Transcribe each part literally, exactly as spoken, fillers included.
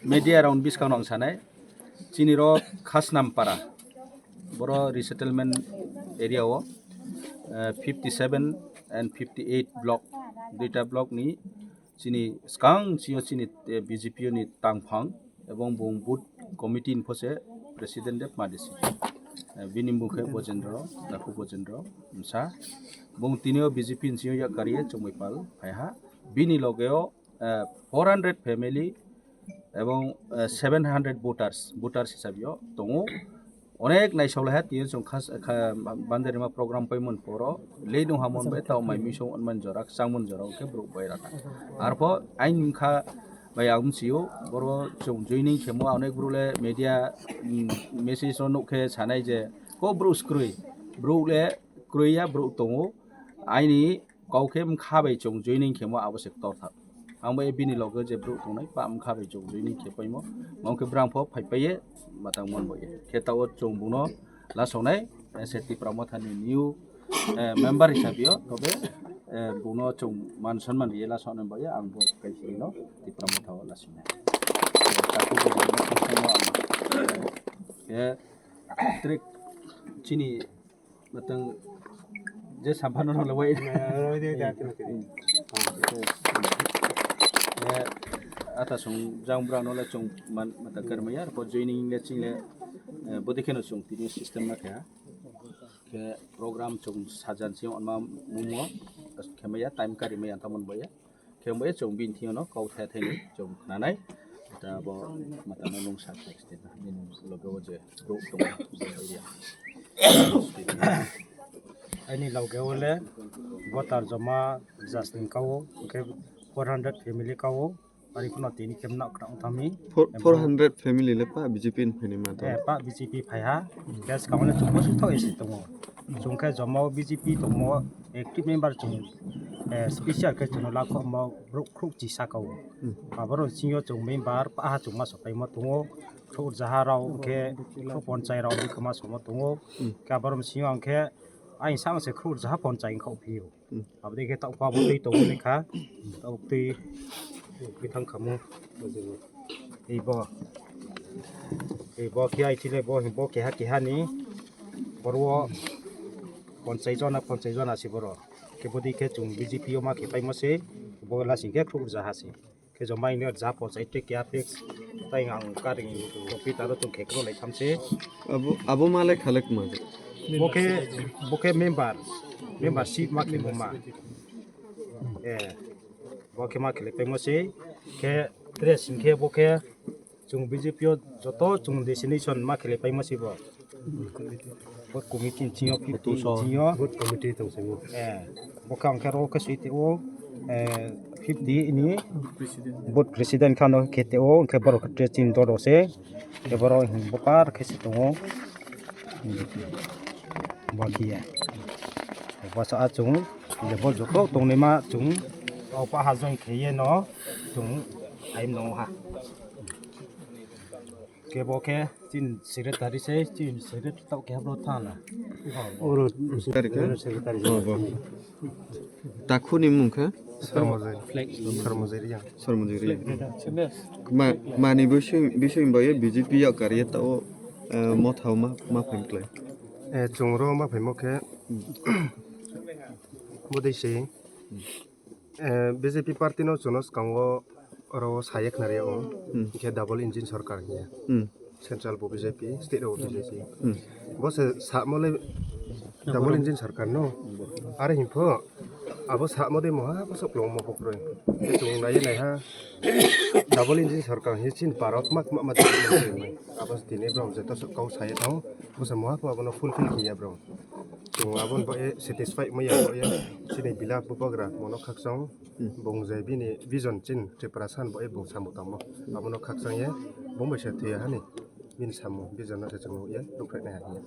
Media round bwskango ang sanai, chini ro Khasnampara, boro resettlement area o, eh, fifty seven and fifty eight block, duita block ni chini skang chini, eh, B J P ni tangphang ebong bung booth committee ni phose president de madesi. Eh, bini mung khe Bojendro, Nakhu Bojendro, msa. Bung tinio B J P ni sio yak kariye chongmai pal, phaiha. Bini logeo, eh, four hundred family ebong, eh, seven hundred voters, voters hisabio tongo. Onek naisok lai ha, tini chwng khas, kha, Bandarima program paimon poro, lei nung hamon bai tao mai misong onman jora, changmon jora, hwnkhe borok bai rata. Arpho aini wngkha bai ang msio, boro chwng joining khemo, onek borok le media, mm, message no nuk khe sanai je, ko borok se kwrwi, borok le kwrwi ya, borok tongo, aini kok khe wngkha bai chwng joining khemo abo se ktor thak. Ang bai bini loge je borok tongnai, pa wngkha bai chwng joining khe paimo. Mao khe brang pho phai paiye, matang mon bo ye. Khe tao chwng buno lasonai, eh, se Tipra Motha ni new, eh, member hisabio, tobe, eh, buno chwng man sonman riye lasonai bo ye, ang bo kai sirino Tipra Motha o lasonai. Eh, taku bo buno khasai no ang, eh, eh, trik chini Matang je sampano no lewai. Eh, ata song jang brang no le chong man, matang kermaya, po joining le ching le, eh, bodi kheno chong tini system na kha. Ke program chong sajan si onma mumo, khemaya time kari maya tamon boya. Khe wngbai chwng bini thing no kok the the ni chwng khnanai. Da bo matang no nung sa khe state na bini loge o je bro tong area. Aini loge o le voter joma jasning kao, hwnkhe four hundred family kao, ari phano tini khe nok tang thami. Four, four hundred family le pa B J P ni phani ma to. Eh, pa B J P phai ha, gas kao le chwng bo sithok isi tongo. Chwng khe joma o B J P tongmo active member chwng, eh, special khe chwngno lakho mo borok khuk chi saka o. Hmm. Aborok singyo chwng member paha chwngma sopaima tongo. Khuk jaha rok khe khuk ponchai rok bwkhama somo tongo. Hmm. Khe aborok singyo ang khe ayang sang se khuk jaha ponchai wngkha o phio. Hmm. Aboni khe tokpa bo twi tongo lekha. Tabuk twi bithang khamu. Ebo, ebo khe aithile bo, bo keha keha ni borok ponchai jona, ponchai jona se borok. Khe bodi khe chwng B J P o ma khe paimo se, bo lasing khe khuk jaha se. Khe joma ini ja ponchai twi keha fix, tai ang karing topi taro chwng khe kwrwi lai tham se. Abo, abo ma le khalek ma. Bo khe, bo khe member, membership ma khe mo ma. Eh, bo khe ma khe le paimo se, khe dress khe bo khe Chwng B J P o joto chwng destination ma khelai paima se bo. Booth committee ni singyo fifty ni singyo. Booth committee tong simo. Eh, bo khe ang khe ro khe sui teo, eh, fifty ni booth president khano khe teo, hwnkhe borok khe chini dodo se. Khe borok hwn bo par khe se tongo. Bo khe ya. Bo sa chwng, je bo joto tongnaima chwng. O pa ha join khe ye no chwng ai no ha. Kebo khe chini secretary se, chini secretary tau khe bro thana. Oro secretary khe? Oro secretary. Oh, bo. Takhuni mung khe? Sarmajai. Sarmajai Riya. Sarmajai Riya. Ma, mani bising, bising bayo B J P ya kariya tao, eh, motha ma, ma phaim klai. Eh, chwng ro ma phaimo khe. Bodei se. Eh, B J P party no chwngno swkango oro saya khna rw o. Hmm. Hwnkhe double engine sarkar hiya. Hmm. Central bo B J P, state o B J P. Hmm. Bo se samo le double engine sarkar no. Are him pho abo samo de moha bo sok long mo pokro. Chwng nai nai ha double engine sarkar hi chin parot mak mak ma. Abo tini brom je to sok kau saya thang. Bo se moha pho abono fulfill khiya bro. Chwng aboni bo e satisfy maya bo e chini bilak bubagra mono khakchang. Hmm. Bung je bini vision chin Tripura san bo e bung samung tangmo. Abono khakchang ye bung bai se thuya hani bini samung vision no se chwng ye rukrai nai hani.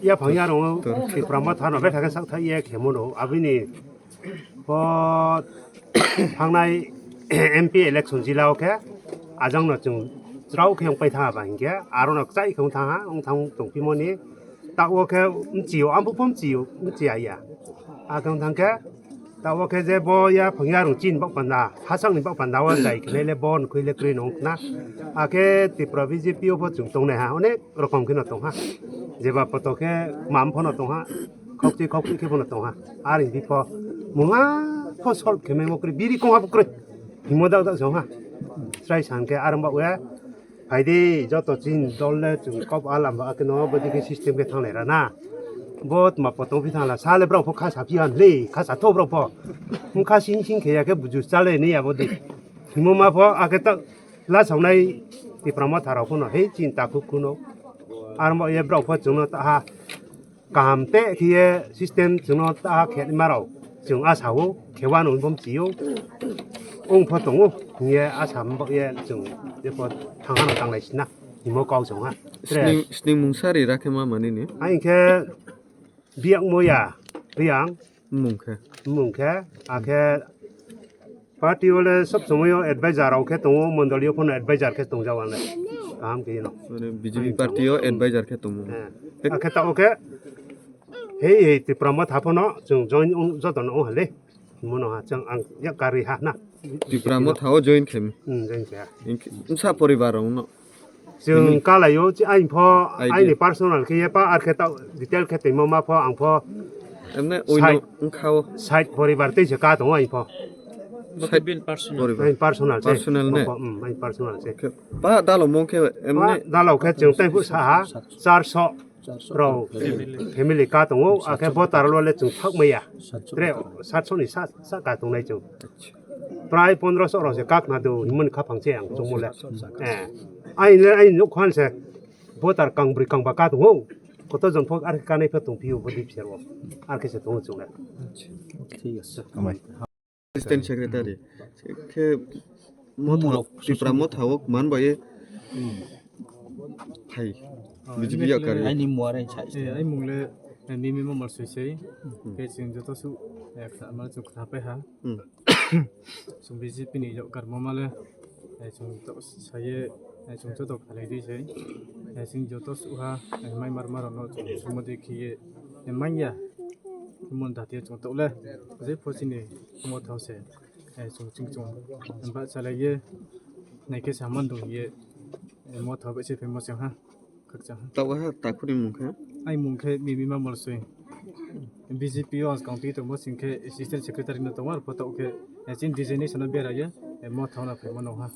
Yaphang yarong Tripura Motha no betha khe sak thai ye khemo no abini bo thangnai M P election jila o khe ajang no chwng chwrao khe wng pai thang ba hinkhe aro no kwchai khe wng thang ha wng thang tong phimoni ta o khe mchi o ambo pho mchi o mchi ya ya a khe wng thang khe Tabo khe je bo ya phang yarung chin bak panda, hasakni bak panda o jai khe le bo nukui le kwrwi nung khna. Akhe Tripura B J P o bo chwng tongnai ha, onek rokom kheno tong ha. Jeba poto khe mam phano tong ha, khokti khokti khe phano tong ha. Ar hindi pho mungha pho solve khe memo kwrwi, biri kong ha kwrwi. Himo dak dak song ha. Srai san khe arang ba we. Phaidi joto chin dol le chwng kok a lamba khe no bwdikhe system khe thanglai rana. Bo tma potong phi thangla sale brao pho kha sa phi han le kha sa tho brao pho. Mkha sing sing khe ya khe buju chale ni abo di. Himo ma pho akhe ta la songnai Tipra Motha rao pho no hei chin ta khuk khuno. Armo ye brao pho chwngno ta ha. Kaham te khiye system chwngno ta khe ma rao chwng a sao khe wano bom chio. Ong pho tongo hiye a sam bo ye chwng je pho thang hano tanglai sina himo kau chwng ha. Tre. Sning, sning mungsa ri rakhe ma mani ni? Ai khe biyak moya riang Mung khe. Mung khe akhe party o le sob somoi o advisor rao khe tongo, mondoli o phano advisor khe tongjao ang le. Kaham khe no. Mane B J P party o advisor khe tongo. Eh. Akhe ta o khe hei hei Tipra Motha phano chwng join ong joto no ong hale. Mono ha chwng ang yak karwi ha na. Tipra Motha o join khe mi. Hmm, join khe. Msa poribar rao no. Chwng kalaio, chi aini pho, aini personal khe ye pa, ar khe ta detail khe tongmo ma pho, ang pho emne oino wngkha o. Side poribar tei se ka tongo aini pho. Side poribar. Aini personal se. Personal ne? Mo pho, mm, aini personal se. Khe pa dalo mong khe emne? Pa dalo khe chwng tei phu saha, charso rao family ka tongo, akhe bo tarlo le chwng thak maya. Tre satso ni sa, sa ka tongnai chwng. Prai pondroso rok se kak na do himani kha phang se ang chungmo le. Eh. Ai le ai nuk khan se voter kang bri kang ba ka tongo. Koto jon phok ar kanai phe tong phiyo bo dip sero. Ar khe se tongo chungle. Thik ase. Assistant secretary. Khe Motha, Tipra Motha o man bai. Hai. B J P ya kari. Aini muare chai. Eh, ai mung le, eh, Mimi Mamal soi sei. Hmm. Khe chwng joto su, eh, khna ma chwng khna pai ha. Hmm. Chwng B J P ni yok kar mama le, eh, chwng to saye, eh, chwng joto khalai di sei. Eh, chwng joto su ha, eh, mai mar mar no chwng sumodi khiye, eh, manya. Mon dati chwng to le, je phochini mo thau se. Eh, chwng chwng chwng. Ba chalai ye, nai khe saman dong ye, eh, mo thau ba se famous ha. Khakchang. Tawa ha takhuni mung khe? Ai mung khe Mimi Mamal soi. B J P o ang kong twi tongmo sing khe assistant secretary no tongo, arpho tok khe, eh, chin designation no bera ye, eh, mo thau na phaima no ha.